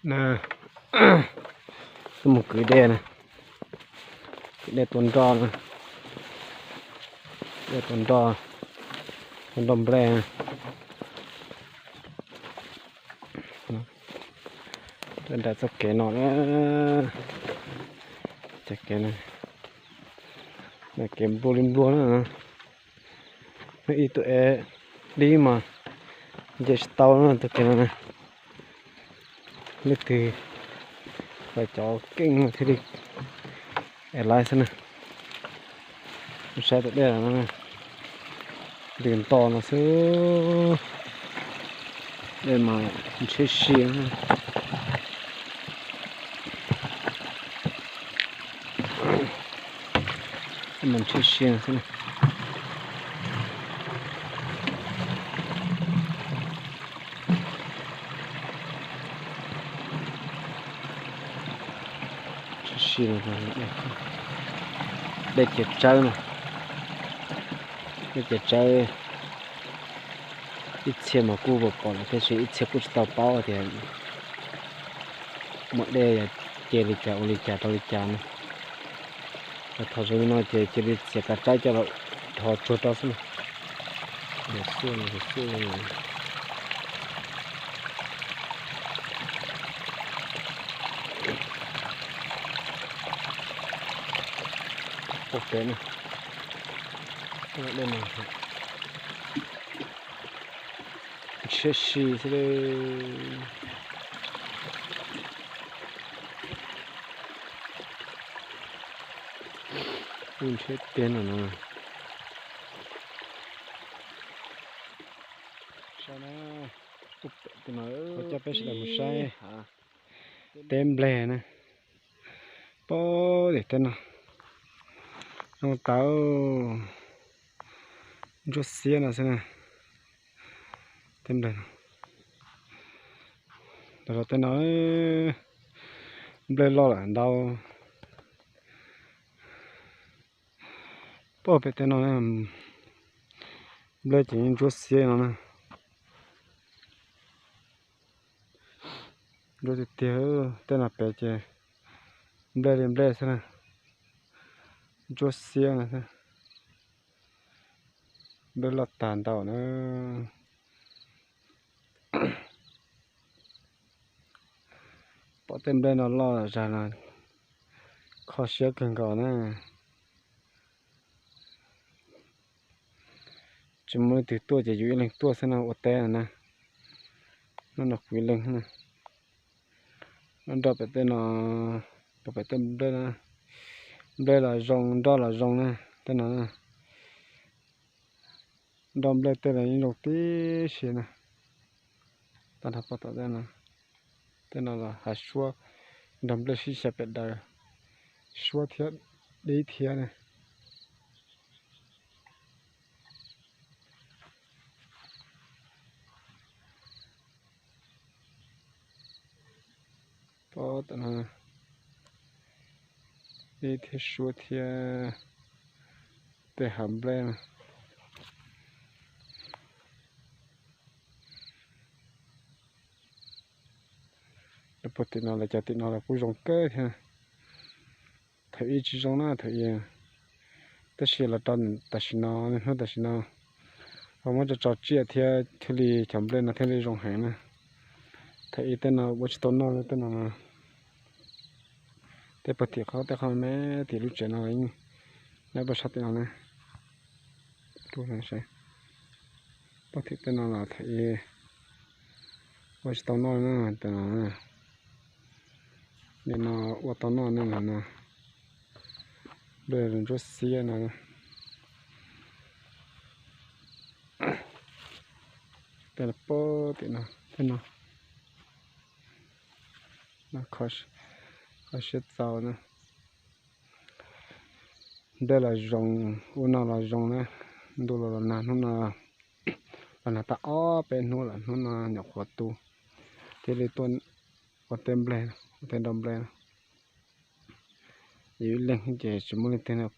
Na, tuaj mus kwv dej na, kwv dej tua nroj na, dej tua nroj, tua nroj nplej na. Nram txoj kev no na, txoj kev no, kev nplua li nplua na. Ib tug ev dib mas nce tsis tau na, txoj kev no na. Leej twg pais cov keej no thiaj li ev laib xwb na. Saib tus dej no, ntws nto no xwb, dej mas ntshiab si. Mas ntshiab si no xwb. Ntshiab si, dej ciav tsawb no, dej ciav tsawb. Ib txhia mas kuj pom pom lawm tiam sis ib txhia kuj tsis tau paub tias muaj dej yog ce li cas ua li cas rau li cas no. Thaum zoo li no ces cia li txiav kav tsawb coj los dhos tsuag rau xwb na. Pom kev na, dej no ntshiab si xwb. Ntshiab tiag no no. Saib na, coj peb sawv daws mus saib teb nplej na. Pab tim teb no zoo tawv, ntsuab xiab no xwb na. Teb nplej no, los rau teb no, nplej loj lawm ntau. Pab pem teb no, nplej ces yeej ntsuab xiab no na. Ntsuab tiag tiag, tej no pem ces nplej li nplej xwb na. Ntsuab xiab no xwb. Nplej loj tag ntau na. Pom tej nplej no loj zag no kho siab kawg nkaus na. Tsis muaj leej twg tuaj ces yus ib leeg tuaj xwb no ua teb no na. Hnub no kuv ib leeg na. Nroj pem tej no, pom pem tej nplej na, nplej los zoo nroj los zoo na, tej no na. Nroj nplej tej los yeej zoo tib si na. Tag nrho pom tom tej no, tej no los hav suab, nrog nplej sib xyaw pem daws, suab thiab dib thiab na. Pab tom no, dib thiab suab thiab tej hav nplej no. Puag tim no los cov tim no los kuj zoo kawg thiab. Thaum ub tsis zoo na, thaum ub, tab sis los rau tam sim no, niaj hnub tam sim no, ho muab tso tso tsiaj thiab thiaj li cov nplej no thiaj li zoo heev na. Thaum ub tej no ua tsis tau noj li tej no. Tej puag tim qhov tej qhov me tim lub tsev no, nyob puag sab tim no na. Puag tim tej no los thaum ub ua tsis tau noj na, tej no. Nim no ua tau noj ne no. Nplej ntsuab xiab no. Tej no puag tim no, tej no. Kho siab txaus na. Nplej los zoo, ua noj los zoo na. Ntuj los los nag, hnub no los nag tau ob peb hnub lawm, hnub no nyuam qhuav tu thiaj li tuaj ua teb nplej, ua teb nroj nplej. Yus ib leeg ces tsis muaj leej twg